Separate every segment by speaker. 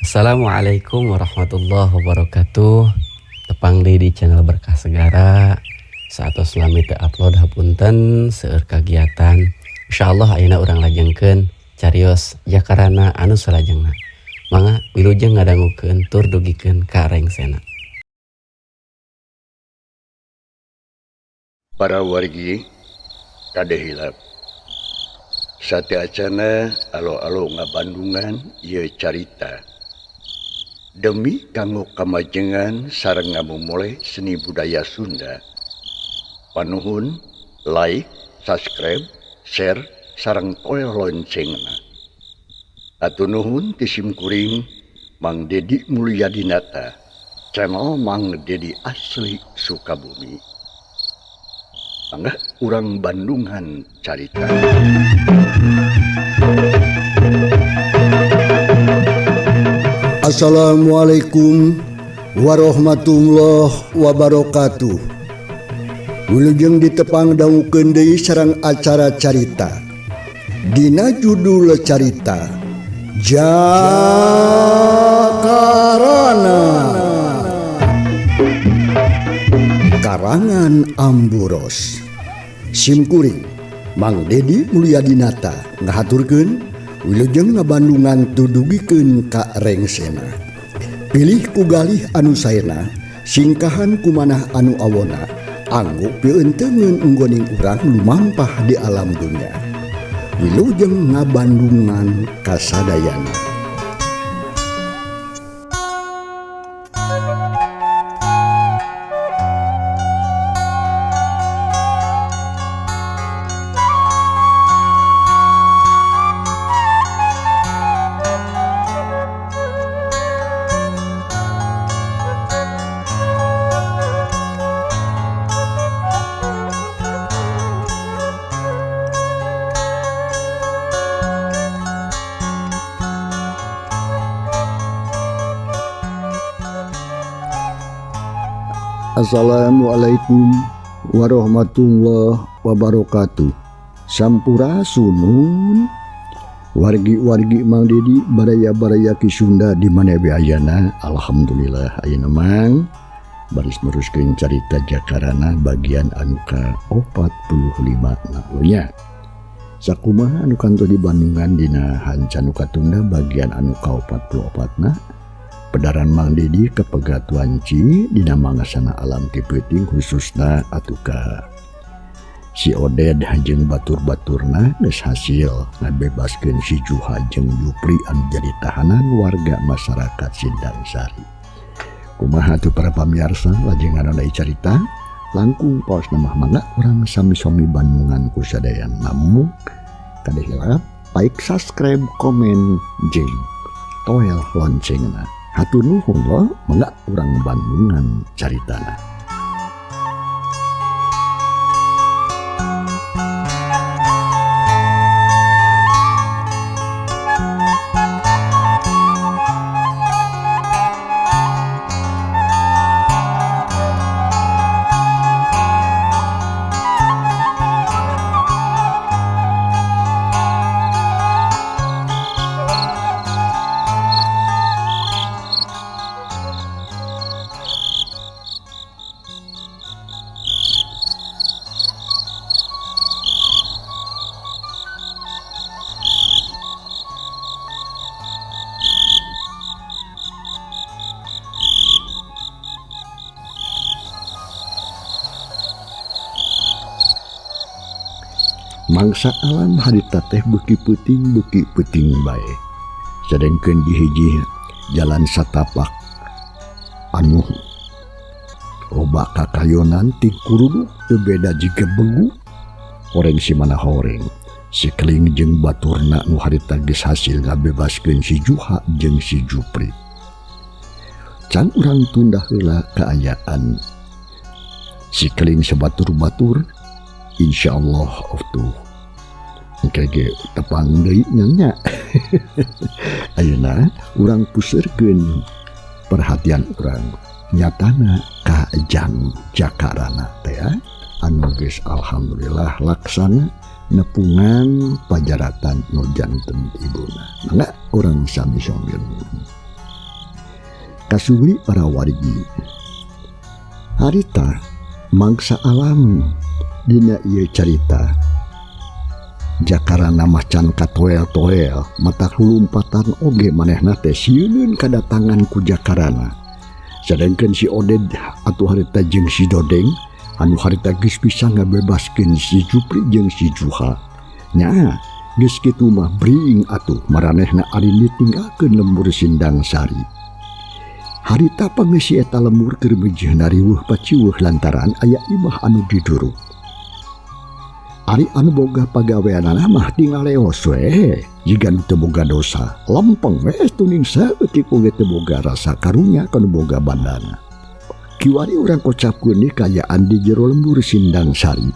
Speaker 1: Assalamualaikum warahmatullahi wabarakatuh. Tepang deui di channel Berkah Segara. Saatos lami teu upload, hapunten, seueur kagiatan. Insyaallah ayeuna urang lajengkeun carios Jakarana anu salajengna. Mangga wilujeng ngadangukeun tur dugikeun ka rengsena.
Speaker 2: Para wargi, kade hilap. Sateuacanna alo-alo ngabandungan ieu carita. Demi kanggo kamajengan sareng ngamumule seni budaya Sunda. Panuhun like, subscribe, share, sareng toel loncengna. Hatur nuhun ti simkuring Mang Dedi Mulyadinata, channel Mang Dedi asli Sukabumi. Mangga urang Bandungan carita.
Speaker 3: Assalamualaikum warahmatullahi wabarakatuh. Wilujeng ditepang dangukeun deui sareng acara carita. Dina judul carita Jakarana, karangan Amburos. Simkuring Mang Dedi Mulyadinata ngahaturkeun wilujeng ngabandungan tudugikeun ka rengsena. Pilih ku galih anu saena, singkahan kumanah anu awona, anggo pieunteuneun unggoning urang lumampah di alam dunya. Wilujeng ngabandungan kasadayana. Assalamualaikum warahmatullahi wabarakatuh. Sampurasunun wargi-wargi Mang Dedi, baraya-baraya Ki Sunda di mana we ayana. Alhamdulillah ayeuna Mang baris neruskeun carita Jakarana bagian anu ka-45 nya. Sakumaha anu kantos di Bandungan dina hanca nu katunda bagian anu ka-44 na. Pedaran Mang Dedi kepegat wanci dina mangasana alam ti peuting, khususna atuka si Oded jeung batur-baturna geus hasil ngabebaskeun si Juha jeung Jupri anu jadi tahanan warga masyarakat Sindangsari. Kumaha tuh para pamiarsa, lajengan deui carita langkung paos mah, mangga urang sami-sami bandungan ku sadayana. Namun kade hilap like, subscribe, komen jeung toel loncengna. Hatur nuhun loh, mangga urang bandungan caritana. Mangsa alam harita teh beuki peuting bae. Sedengkeun di hiji jalan satapak anu loba kakayonan ti kuruduk teu beda jiga begu horeng si mana horeng. Si Keling jeung baturna nu harita geus hasil ngabebaskeun si Juha jeung si Jupri. Can urang tunda heula kaayaan si Keling sebatur-batur, insyaallah tuh engke ge tepang deui nya. Ayeuna urang puseurkeun perhatian urang nyatana ka Jang Jakarana teh anu geus alhamdulillah laksana nepungan pajaratan nu janten ibuna. Mangga urang sami-sami. Kasugri para wargi. Harita mangsa alam dina ieu carita. Jakarana macan katoel-toel matak lumpatan oge manehna teh sieuneun kadatangan ku Jakarana. Sadengkeun si Oded atuh harita jeung si Dodeng anu harita geus bisa ngabebaskeun si Jupri jeung si Juha. Nya, geus kitu mah bring atuh maranehna ari ditinggalkeun lembur Sindang Sari. Harita pangeusi eta lembur keur meujeuhna riweuh paciweuh lantaran aya imah anu diduruk. Ari anu boga pagaweanana mah tinggal leos we, jiga nu teu boga dosa, lempeng we tuning saeutik oge teu boga rasa karunya ka nu boga bandana. Kiwari urang kocapkeun deui kaayaan di jero lembur Sindang Sari.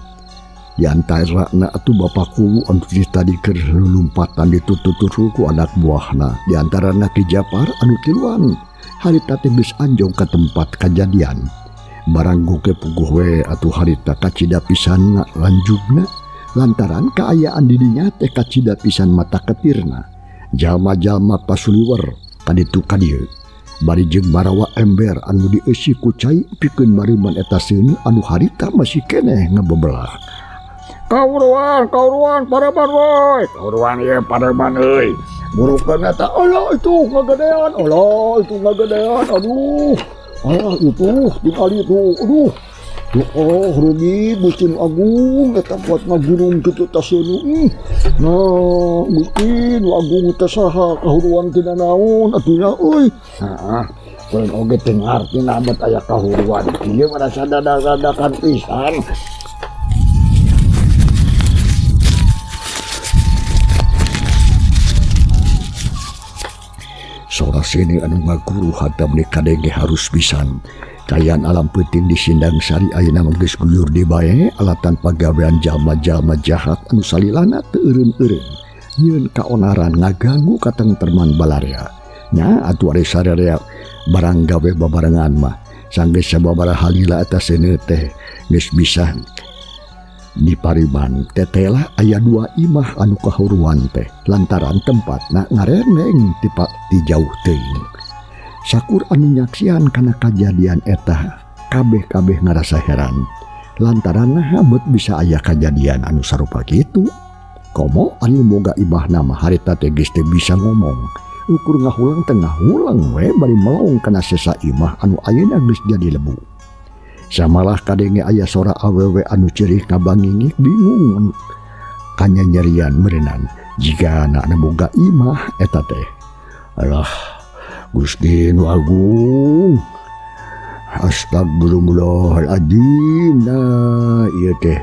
Speaker 3: Di antarana atuh Bapak Kuwu anu tadi keur lulumpatan ditututur ku anak buahna. Di antarana Ki Japar anu tiluan harita teh geus anjong ka tempat kajadian. Barang goke puguh we atuh harita kacida pisan lanjugna lantaran kaayaan di dinya teh kacida pisan mata ketirna. Jalma-jalma pasuliwer kaditu ka dieu. Bari jeung marawa ember anu dieusi ku cai pikeun mareuman eta seuneu anu harita masih keneh ngabebelah. Kauruan, kauruan, pareman woi. Kauruan ieu pareman euy. Burukeun eta, alah itu ngagedean, alah itu ngagedean, aduh. Alah itu tingali itu, aduh. Ya Allah, rugi Gusti Nu Agung eta buat ngagurung kitu tah seuneu. Nah, Gusti Nu Agung teh saha kahuruan tina naon atuh nya euy. Heeh. Kuring oge teu ngarti namet aya kahuruan kieu mah rasa dadak-dadakan pisan. Sora sini anu ngaguru hata meuni kadenge harus pisan. Kaayaan alam peuting di Sindang Sari ayeuna mah geus guyur di bae alatan pagawean jalma-jalma jahat anu salilana teu eureun-eureun. Nyieun kaonaran ngaganggu katengterman balarea. Nya atuh ari sararea barang gawe babarengan mah sanggeus sababaraha lila eta seuneu teh geus bisa dipariban. Tetela aya dua imah anu kahuruan teh lantaran tempatna ngareneng ti jauh teuing. Sakur anu nyaksian kana kajadian eta kabeh-kabeh ngarasa heran lantaran naha bet bisa aya kajadian anu sarupa kitu. Komo ari boga imahna mah harita teh geus teu bisa ngomong, ukur ngahulang teh ngahulang we bari melong kana sesa imah anu ayeuna geus jadi lebu. Samalah kadenge aya sora awewe anu ceurih ngabangingik bingung kanyanyerian meureunnan jiga anu boga imah eta teh. Alah Gusti Nu Agung, astagfirullahaladzim. Nah ieu teh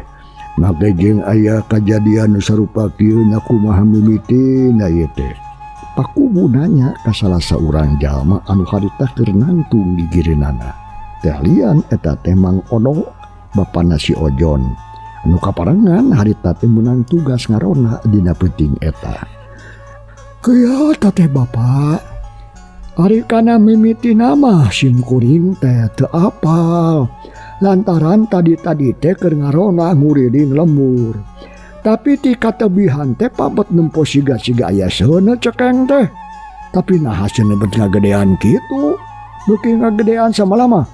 Speaker 3: make jeung aya kajadian nu sarupa kieu nya kumaha mimitina ieu teh. Pakubu nanya ka salah saurang jalma anu harita keur nangtung di gireunana. Teh lian eta teh Mang Ono bapana si Ojon anu kaparengan harita teh meunang tugas ngarona dina peuting eta. Kieu teh Bapak, ari kana mimiti nama sim kuring teh teu apal lantaran tadi-tadi teh keur ngarona nguriling lembur. Tapi ti katebihan teh pabet nempo siga-siga aya seuneu cekeng teh. Tapi naha seuneu bet ngagedean kitu, beuki ngagedean samalama.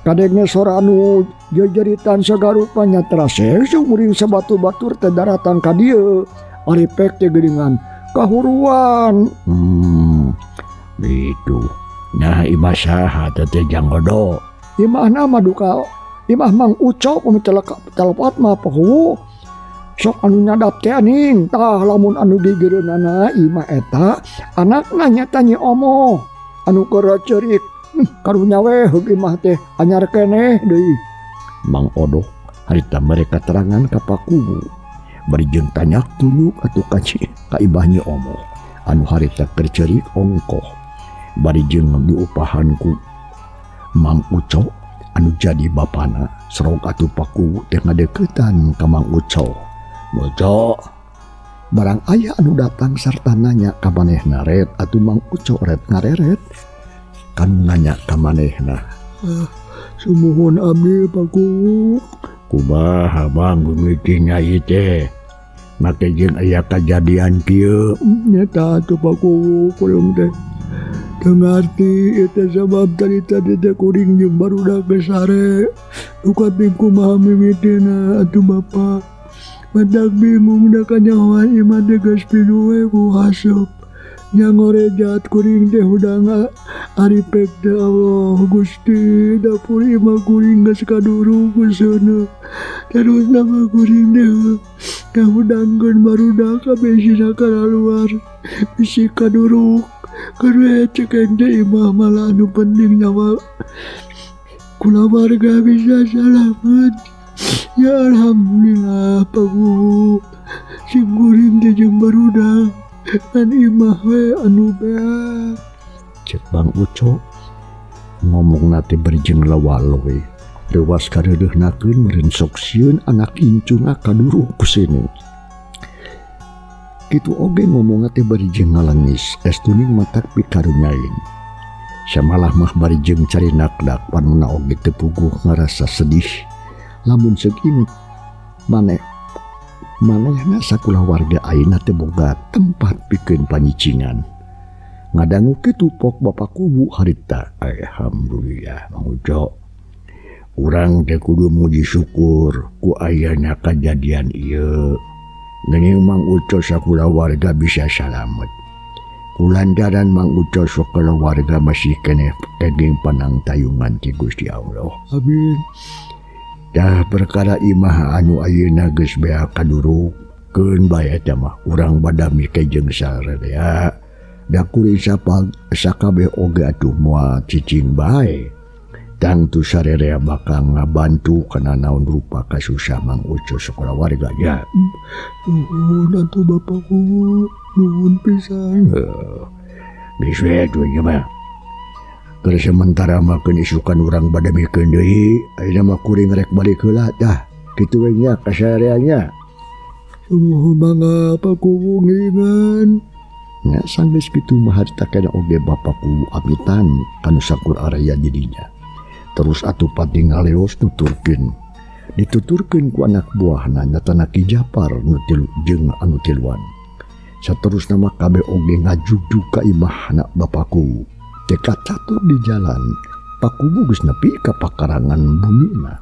Speaker 3: Kadenge sora anu jejeritan sagarupanya terase sumuring sabatu-batur teh daratang ka dieu. Ari pek teh geuningan kahuruan. Gitu. Nah imah saha teh Jang Odo? Imahna mah duka imah Mang Ucok pami telepat mah poho. Sok anu nyadap teh aning tah lamun anu gigireunana imah eta anakna nyata Nyi Omo anu keur ceurik. Karunya we heug imah teh anyar keneh deui. Mang Odo harita mere katerangan ka Pakubu bari jeung tanyak tunjuk atuh ka imah Nyi Omo anu harita keur ceurik ongkoh bari jeung diupahan ku Mang Ucok anu jadi bapana. Serok atuh Pakubu teh ngadeukeutan ka Mang Ucok. Ucok barang aya anu datang sarta nanya ka manehna ret atuh Mang Ucok ret ngareret kan nanya ka manehna. Sumuhun abdi Pakubu. Kumaha Mang mimiti nyai teh make jeung aya kajadian kieu? Nyata atuh Pakubu kuring teh. Teu ngarti ieu teh sabab tadi-tadi teh kuring jeung barudak geus sare. Duka ting kumaha mimitina atuh Bapak. Matak bingung da kanyahoan imah teh geus pinuh we ku haseup. Nya ngorejat kuring teh hudang ari pek teh Allah Gusti dapur imah kuring geus kaduruk ku seuneu. Terus nama kuring teh ngahudangkeun barudak kabeh kalaluar bisi kaduruk. Keur we cekeng teh imah malah anu penting nyawa kulawarga bisa salamet. Ya alhamdulillah Pak Kuwu sing kuring teh jeung barudak ngan imah we anu beak.
Speaker 4: Cek Bang Uco ngomongna teh bari jeung lawaloy. Reuwas kareudeuhnakeun meureun sok sieun anak incuna kaduruk ku seuneu. Kitu oge ngomongna teh bari jeung ngalengis, estuning matak pikarunyain. Samalah mah bari jeung carinakdak panuna oge teu puguh ngarasa sedih. Lamun seuk inget manehna sakulawarga ayeuna teh boga tempat pikeun panyicingan. Ngadangu kitu pok Bapak Kuwu harita. Alhamdulillah Mang Uco. Urang teh kudu muji syukur ku ayana kajadian ieu. Geuning Mang Uco sakulawarga bisa salamet. Kulantaran Mang Uco sakulawarga masih keneh kenging panangtayungan ti Gusti Allah.
Speaker 3: Amin.
Speaker 4: Dah perkara imah anu ayeuna geus beak kaduruk keun bae eta mah urang badami ke jeung sararea. Da kuring sakabeh oge atuh moal cicing bae. Tangtu sarerea bakal ngabantu kana naon rupa kasusah Mang Uco sakulawarga nya.
Speaker 3: Nuhun atuh Bapak Kuwu, nuhun pisan.
Speaker 4: Geus we atuh nya mah. Keur sementara mah keun isukan urang badamikeun deui, ayeuna mah kuring rek balik heula tah. Kitu we nya ka sarerea nya.
Speaker 3: Sumuhun mangga Pak Kuwu ngiringan.
Speaker 4: Nya sanggeus kitu mah harita kana oge Bapak Kuwu amitan kanu sakur area jadinya. Terus atuh pati ngaleos nuturkeun. Dituturkeun ku anak buahna nyatana Ki Japar nu tilu jeung anu tiluan. Saterusna mah kabeh oge ngajugjug ka imahna Bapak Kuwu. Teh kacatur di jalan, Pak Kuwu geus nepi ka pakarangan bumina.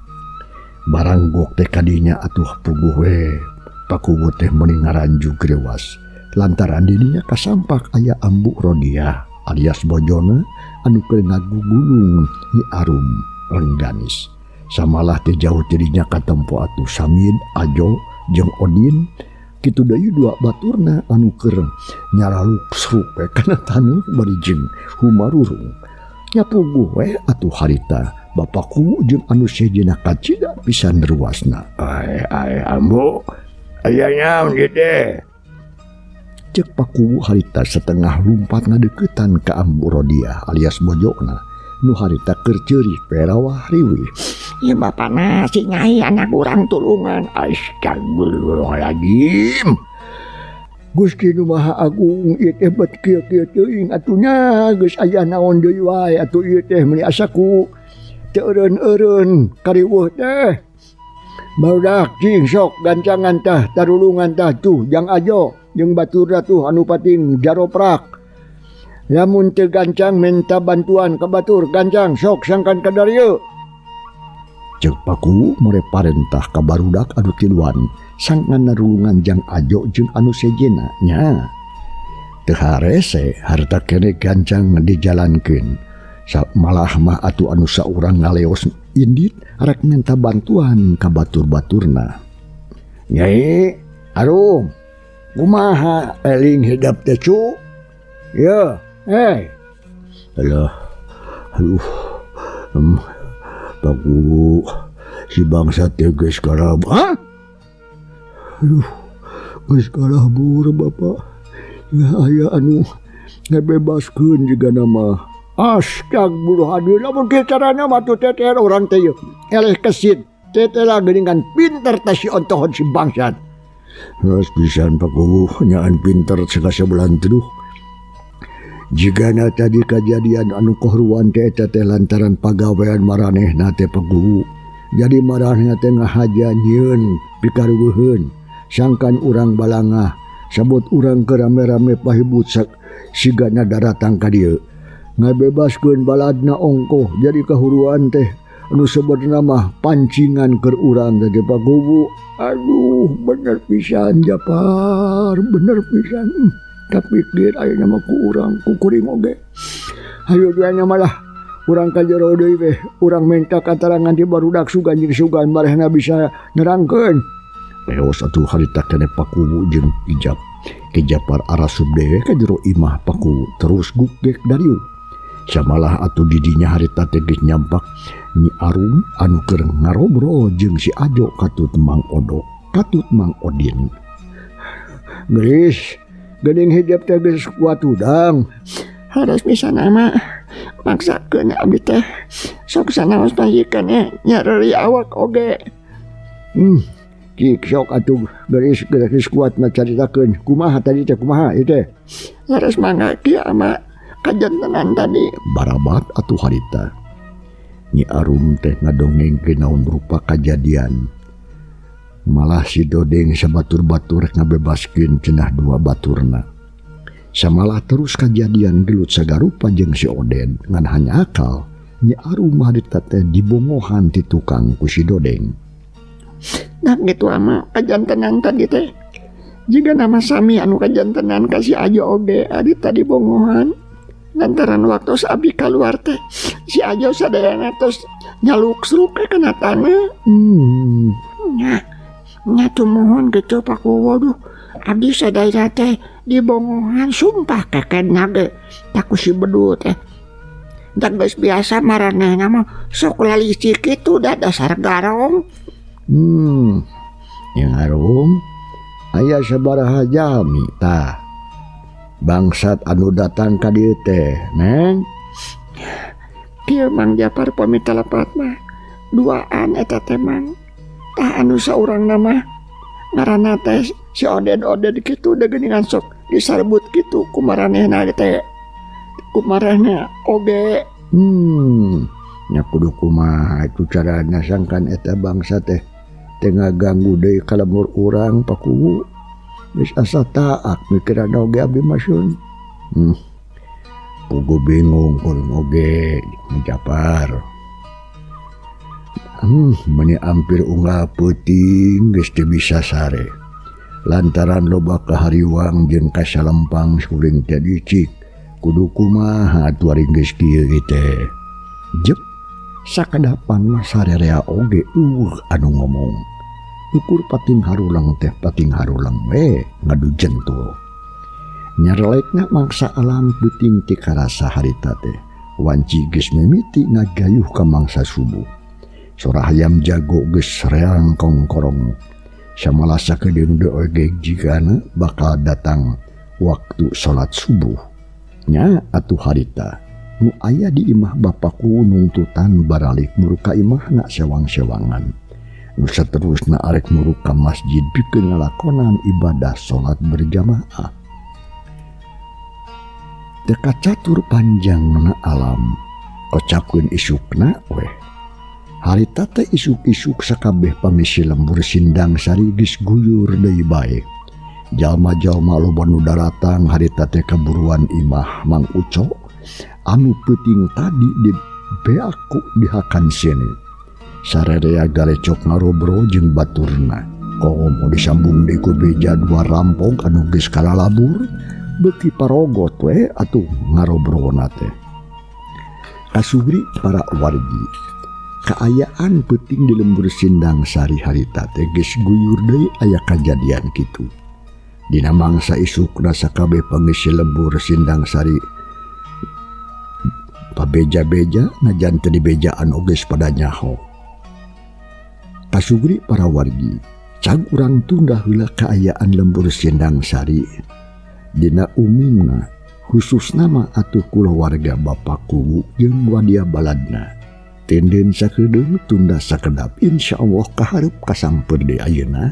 Speaker 4: Barang gok teh kadinya atuh puguh we. Pak Kuwu teh meuni ngaranjug rewas. Lantaran dirinya kasampak aya Ambu Rodiah alias bojona anu keur ngagugunung Nyi Arum Rengganis. Samalah teh jauh dirinya katempo atuh Samid, Ajo jeung Odin. Kitu deui dua baturna anu keur nyaraluksruk we kana taneuh bari jeung humarurung. Nya puguh we atuh harita Bapak Kuwu jeung anu sejenna kacida pisan ruasna. Ai ai Ambu, aya naon ieu teh? Cek Pak Kuwu harita setengah lumpat ngadeukeutan ka Ambu Rodiah alias bojona nu harita keur ceurik perawah riwih.
Speaker 5: Ieu bapana si Nyai anak urang tulungan.
Speaker 4: Astagfirullahaladzim. Gusti nu Maha Agung ieu teh bet kieu-kieu teuing atuh nya geus aya naon deui wae atuh ieu teh meuni asa ku teu eureun-eureun kariweuh teh. Barudak cing sok gancangan tah tarulungan tah tuh jang ajo jeung batur tuh anu pating jaroprak. Lamun teu gancang minta bantuan ka batur gancang sok sangkan ka darieu. Cek Pak Kuwu mere parentah ka barudak anu tiluan sangkan narulungan jang ajo jeung anu sejenna nya. Teu harese harta kene gancang dijalankeun. Malah mah atuh anu saurang ngaleos indit rek minta bantuan ka batur-baturna. Nyai Arum, kumaha eling hidap teh cu? Ya, eh. Alah, aduh. Pak Kuwu, si bangsa teh geus kalah. Hah?
Speaker 3: Aduh, geus kalah bur Bapak. Ya aya anu ngebebaskeun jigana mah.
Speaker 4: Astagfirullahaladzim, lamun kieu carana mah tuh teter urang teh yeuh. Eleh kesit, teter lah geuningan pinter teh si ontohon si bangsat. Geus pisan Pak Kuwu, nyaan pinter sakasebelan teduh. Jigana tadi kajadian anu kohruan teh eta teh lantaran pagawean maranehna teh Pak Kuwu. Jadi maranehna teh ngahaja nyieun pikaruweuheun. Sangkan urang balangah, sabot urang keur rame-rame pahibut sigana daratang ka dieu. Ngabebaskeun baladna ongkoh jadi kahuruan teh anu sebenarna mah pancingan keur urang teh Pak Kuwu. Aduh bener pisan Japar, bener pisan. Kapikir ayeuna mah ku urang ku kuring oge. Hayu duanya malah urang ka jero deui we, urang minta katarangan ti barudak sugan jeung sugan marehna bisa nerangkeun. Leos atuh harita keneh Pak Kuwu jeung Kijap. Ki Japar arasub deui ka jero imah Pak Kuwu terus gugek dariuk. Samalah atuh didinya harita teh geus nyampak Nyi Arum anu keur ngarobrol jeung si Ajo katut Mang Odok, katut Mang Odin. Geus geuning hijab teh geus kuat udang.
Speaker 5: Harus bisa nama maksakeun abdi teh sok sanaos mah ieu keneh nyareri awak oge.
Speaker 4: Cik sok atuh geus geus kuat mah caritakeun. Kumaha tadi teh kumaha ieu teh?
Speaker 5: Harus mangga kieu ama kajantenan tadi.
Speaker 4: Barabat atuh harita. Nyi Arum teh ngadongengkeun naon rupa kajadian. Malah si Dodeng sabatur-batur rek ngabebaskeun cenah dua baturna. Samalah terus kajadian gelut sagarupa jeung si Oden ngan hanya akal Nyi Arum harita teh dibongohan ti tukang ku si Dodeng.
Speaker 5: Nah gitu ama kajantenan tadi teh. Jiga nama sami anu kajantenan ka si Ajo oge adi tadi bongohan. Lantaran waktu abdi keluar teh si Ajo sadayana tos nyaluksruk kana taneuh. Nya nya tumuhun gitu Pak Kuwu duh. Abdi sadayana teh dibongohan sumpah kekedna ge taku si bedu teh. Da geus biasa maranehna mah sok lalisi kitu da dasar garong.
Speaker 4: Yang harum aya sabaraha jalmi tah. Bangsat anu datang ka dieu teh, Neng.
Speaker 5: Kieu Mang Japar pami telepat mah duaan eta teh Mang. Tah anu saurangna mah ngaranna teh si Oden-Oden kitu da geuningan sok disarbut kitu ku maranehna teh. Ku maranehna oge.
Speaker 4: Nya kudu kumaha itu carana sangkan eta bangsa teh teu ngaganggu deui ka lembur urang Pak Kuwu. Geus asa taak mikiran oge abdi mah sun. Pugu bingung kuring oge Japar. Meni ampir unggal peuting geus teu bisa sare. Lantaran loba kahariwang jeung kasalempang kuring teh dicik. Kudu kumaha atuh ari geus kieu teh. Jep sakadapan mah sarerea oge eueuh anu ngomong. Ukur pating harulang teh pating harulang we ngadu jentul. Nyarelekna mangsa alam peuting ti karasa harita teh. Wanci geus mimiti ngagayuh ka mangsa subuh. Sora hayam jago geus reang kongkorong. Samalah sakedeung deui oge jigana bakal datang waktu salat subuh. Nya atuh harita nu aya di imah bapakku nungtutan baralik muru ka imahna sewang-sewangan. Nu saterusna arek muru ka masjid pikeun ngalakonan ibadah salat berjamaah. Teu kacatur panjangna alam, kocapkeun isukna weh. Harita teh isuk-isuk sakabeh pangisi lembur Sindang Sari geus guyur deui bae. Jalma-jalma loba nu daratang harita teh kaburuan imah Mang Uco anu peuting tadi di beaku dihakan sini. Sarerea galecok ngarobrol jeung baturna. Komo disambung deui ku beja dua rampok anu geus kalalabur beuki parogot we atuh ngarobrolna teh. Kasubri para wargi. Kaayaan peuting di lembur Sindang Sari harita teh geus guyur deui aya kajadian kitu. Dina mangsa isukna sakabeh pangisi lembur Sindang Sari pabeja-beja najan teu dibejaan oge pada nyaho. Kasugri para wargi, cag urang tunda heula kaayaan lembur Sindang Sari. Dina umumna khususna mah atuh kulawarga Bapak Kuwu jeung wadia baladna. Tenden sakedeung tunda sakedap insyaallah kaharep kasamper deui ayeuna.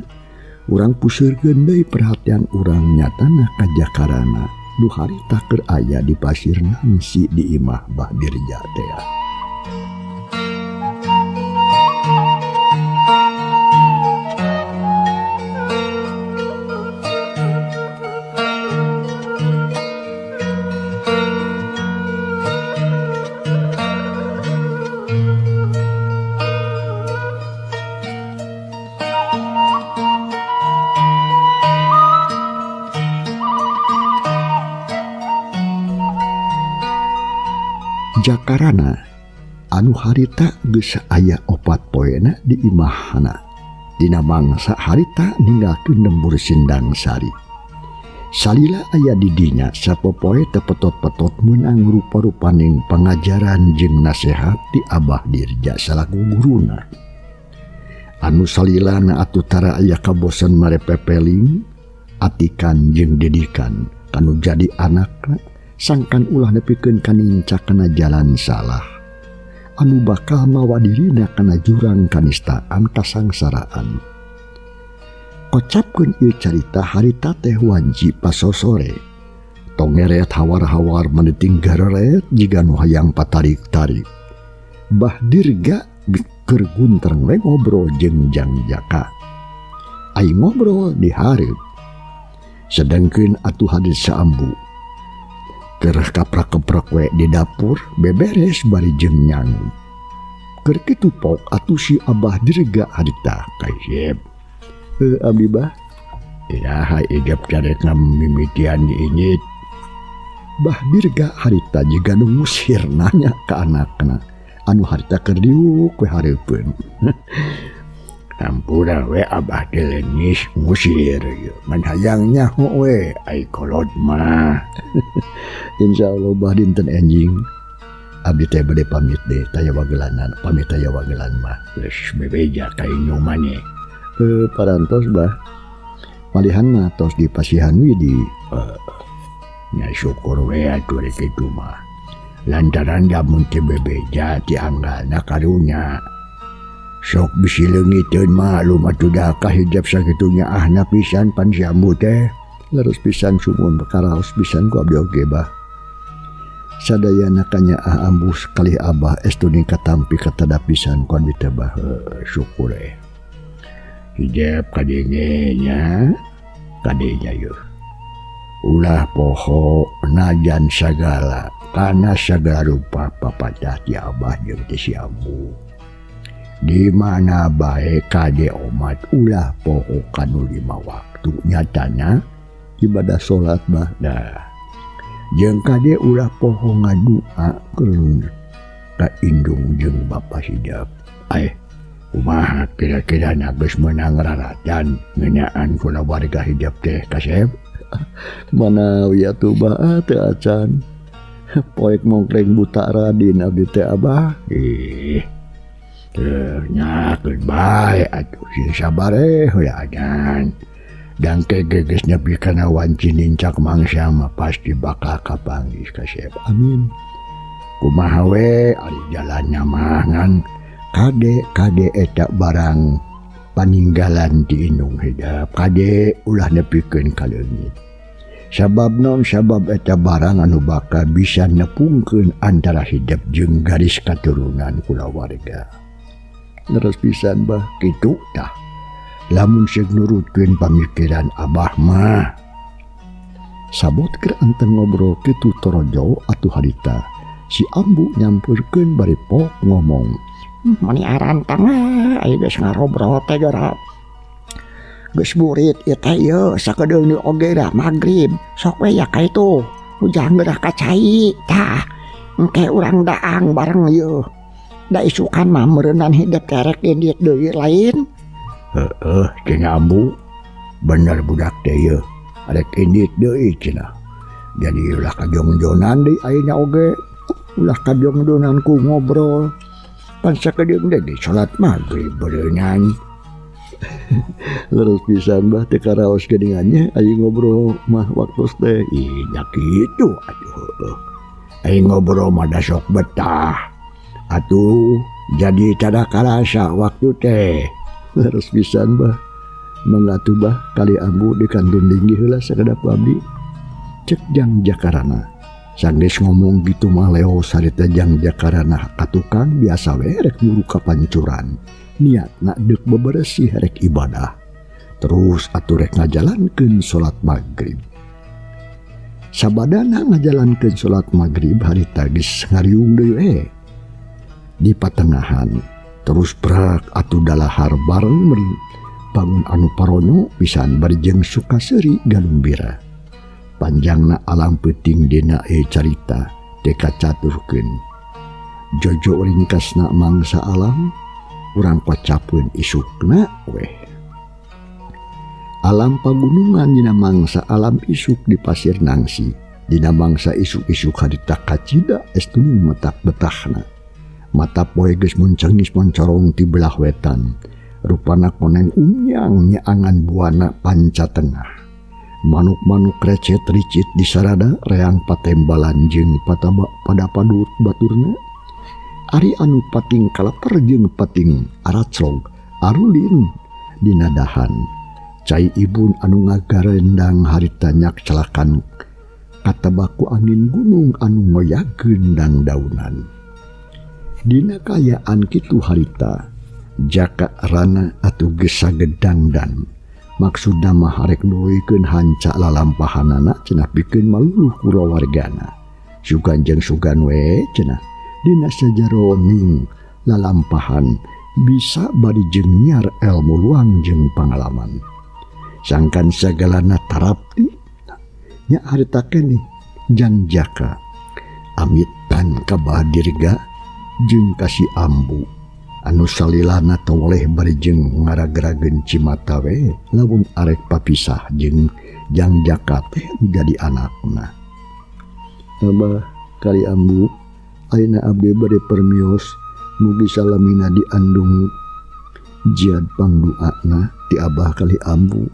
Speaker 4: Urang puseurkeun deui perhatian urang nyatana ka Jakarana nu harita keur aya di Pasir Nangsi di imah Bah Dirja teh. Jakarana anu harita geus aya opat poena di imahna. Dina mangsa harita ninggalkeun lembur Sindang Sari. Salila aya di dinya sapopoe teu petot-petot meunang rupa-rupaning pangajaran jeung nasehat ti Abah Dirja salaku guruna. Anu salilana atuh tara aya kabosan marepepeling, atikan jeung didikan kanu jadi anakna sangkan ulah nepikeun kanincak kana jalan salah. Anu bakal mawa dirina kana jurang kanistaan kasangsaraan. Kocapkeun ieu carita harita teh wanci pasosore. Tongeret hawar-hawar meneting gareret jiga nu hayang patarik-tarik. Bah Dirga keur guntreng we ngobrol jeung Jang Jaka. Ai ngobrol di hareup. Sedengkeun atuh hadis saambu. Keur kaprak-keprek we di dapur beberes bari jeung nyangu. Keur kitu pok atuh si Abah Dirga harita kaisep. Abdi bah iraha ijab carek ngamimitian diinyit. Bah Dirga harita jiga nu ngusir nanya ka anakna anu harita keur diuk we hareupeun. Ampura we Abah teh leungis ngusir ngan hayang nyaho we ai kolot mah. Insyaallah bah dinten enjing abdi teh bade pamit deh taya wagelanan pamit taya wagelan mah geus bebeja ka indung maneh. Parantos bah malihan mah tos di pasihan widi. Nya syukur we atuh rek kitu mah lantaran lamun teu bebeja ti anggalna karunya sok bisi leungiteun mah lumatuh da kahijab sakitunya ahna pisan pan si ambu teh. Leres pisan sumun karaos pisan ku abdi oge bah. Sadayana kanya ah ambu kalih abah estu katampi katada pisan ku abdi teh bah. Syukur hijab kadenge nya kadenya yeuh ulah poho najan sagala kana sagala rupa papatah ti abah jeung ti si ambu di mana bae kade omat ulah poho kanu lima waktu nyatana ibadah salat bah dah jeung kade ulah poho ngadua ka indung jeung bapa hijab. Aeh kumaha kira-kira geus meunang raratan ngeunaan kulawarga hijab teh kasep. Manawi atuh bah teu acan poek mongkleng buta radin abdi teh abah. Ih teu nyakeun bae atuh sing sabar heula adan. Dangke geus nepi kana wanci nincak mangsa mah pasti bakal kapanggih kasep. Amin. Kumaha we ari jalanna mah ngan kade kade eta barang paninggalan di indung hidap kade ulah nepikeun ka leungit. Sabab non sabab eta barang anu bakal bisa nepungkeun antara hidep jeung garis katurunan kulawarga. Leres pisan bah kitu tah. Lamun seug nurutkeun pamikiran abah mah. Sabot keur anteng ngobrol kitu torojo atuh harita. Si ambu nyampeurkeun bari pok ngomong.
Speaker 5: Mani arantang aya geus ngarobrol teh geura. Geus burit ieu teh ieu sakedeung deui oge dah magrib. Sok we ya ka itu. Ujang geurah ka cai tah. Engke urang daang bareng ieu. Da isukan mah meureunan hidep teh rek indit deui lain.
Speaker 4: Heeh, cenah ambu. Bener budak teh ieu. Rek indit deui cenah. Jadi ulah kajongjonan deui ayeuna oge. Ulah kajongjonan ku ngobrol. Pan sakedeung deui salat maghrib beureunan. Leres pisan bah teu karaos geuningannya aya ngobrol mah waktu teh. Ih nya kitu atuh heueuh. Aya ngobrol mah da sok betah. Atuh jadi tada karasa waktu teh. Leres pisan bah. Mangga atuh bah kali ambu di kantun linggih heula sakedap abdi. Cek Jang Jakarana. Sanggeus ngomong gitu mah leo sarita Jang Jakarana ka tukang biasa we rek muru ka pancuran. Niatna deuk beberesih rek ibadah. Terus atuh rek ngajalankeun salat maghrib. Sabadana ngajalankeun salat maghrib harita geus ngariung deui we. Di patengahan terus prak atuh dalahar bareng meri bangun anu paronyo pisan bari jeung sukaseuri galumbira. Panjangna alam peuting dina carita teu kacaturkeun. Jojo ringkasna mangsa alam urang kocapeun isukna weh. Alam pagunungan dina mangsa alam isuk di Pasir Nangsi. Dina mangsa isuk-isuk harita kacida estuning matak betahna. Mata poe geus muncengis moncorong ti belah wetan. Rupana koneng umyang nyaangan buana panca tengah. Manuk-manuk recet ricit di sarada reang patembalan jeung pataba pada padut baturna. Ari anu pating kalaper jeung pating araclog arulin dina dahan. Cai ibun anu ngagarendang harita nyak celakan katabaku angin gunung anu ngoyakeun dangdaunan. Dina kayaan kitu harita jaka rana atuh geus sagedangdan. Maksudna mah harek nuluykeun hanca lalampahanana cenah pikeun maluluh kulawargana. Sugan jeung sugan we cenah dina sajaroning lalampahan bisa bari jeung nyiar elmu luang jeung pangalaman. Sangkan sagalana tarapti nya harita keneh jang jaka amitan ka Bah Dirga jeung ka si Ambu anu salilana toleh bari jeung ngaragrageun cimata we lamun arek papisah jeung jang jaka teh jadi anakna. Abah kali Ambu ayeuna abdi bade permios mugi salamina diandung jiad pangduana ti Abah kali Ambu.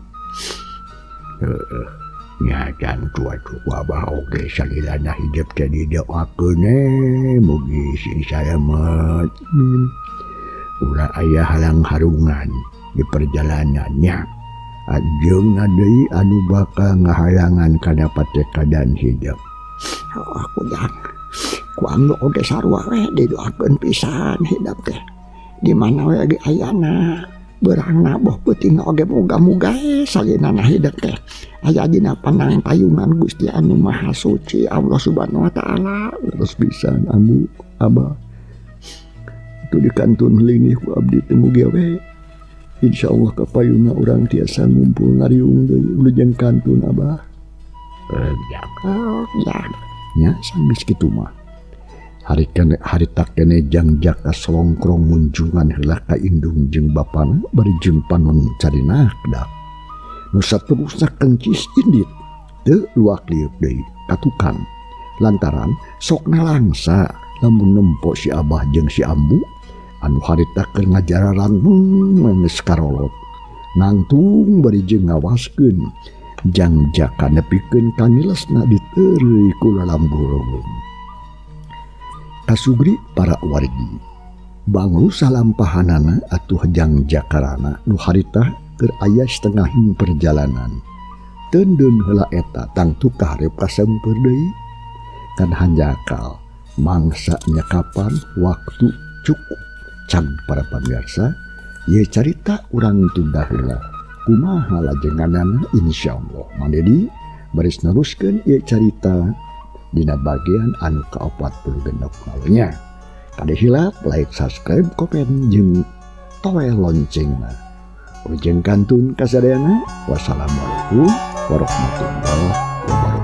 Speaker 3: Nya tua abah oge salilana hidup teh didoakeun mugi sing salamet
Speaker 4: Amin.
Speaker 3: Ulah aya halang harungan di perjalanannya. Jeung deui anu bakal ngahalangan kana patekadan hidup.
Speaker 5: Oh, aku jang. Ku ambu oge sarua we didoakeun pisan hidup teh. Di mana we ge ayana beurangna boh peuting oge muga-muga salinana hidup teh. Aya dina panang payungan Gusti anu Maha Suci Allah Subhanahu wa taala.
Speaker 4: Terus pisan ambu abah. Itu di kantun lingih ku abdi teh mugi we. Insyaallah kapayuna urang tiasa ngumpul ngariung deui wilujeng kantun abah.
Speaker 5: Ya.
Speaker 4: Nya sanggeus kitu mah. Harita kene jang jaka solongkrong munjungan heula ka indung jeung bapana bari jeung panon carinak dak. Nu saterusna kencis indit teu luak liuk deui ka tukang. Lantaran sok nalangsa lamun nempo si Abah jeung si Ambu anu harita keur ngajararan geus karolot. Nangtung bari jeung ngawaskeun jang jaka nepikeun kangilesna diteureuy ku lalamburung. Kasugri para wargi banglu salampahanana atuh jang jakarana nu harita keur aya setengahing perjalanan. Teundeun heula eta tangtu kaharep kasempeur deui. Kan hanjakal mangsa nyekapan waktu cukup. Can para pamirsa, ieu carita urang tunda heula. Kumaha lajenganana insyaallah Mang Dedi baris neruskeun ieu carita dina bagian anu ka-46 nya. Kade hilap like, subscribe, komen jeung toel loncengna. Ujeng kantun kasadayana. Wassalamualaikum warahmatullahi wabarakatuh.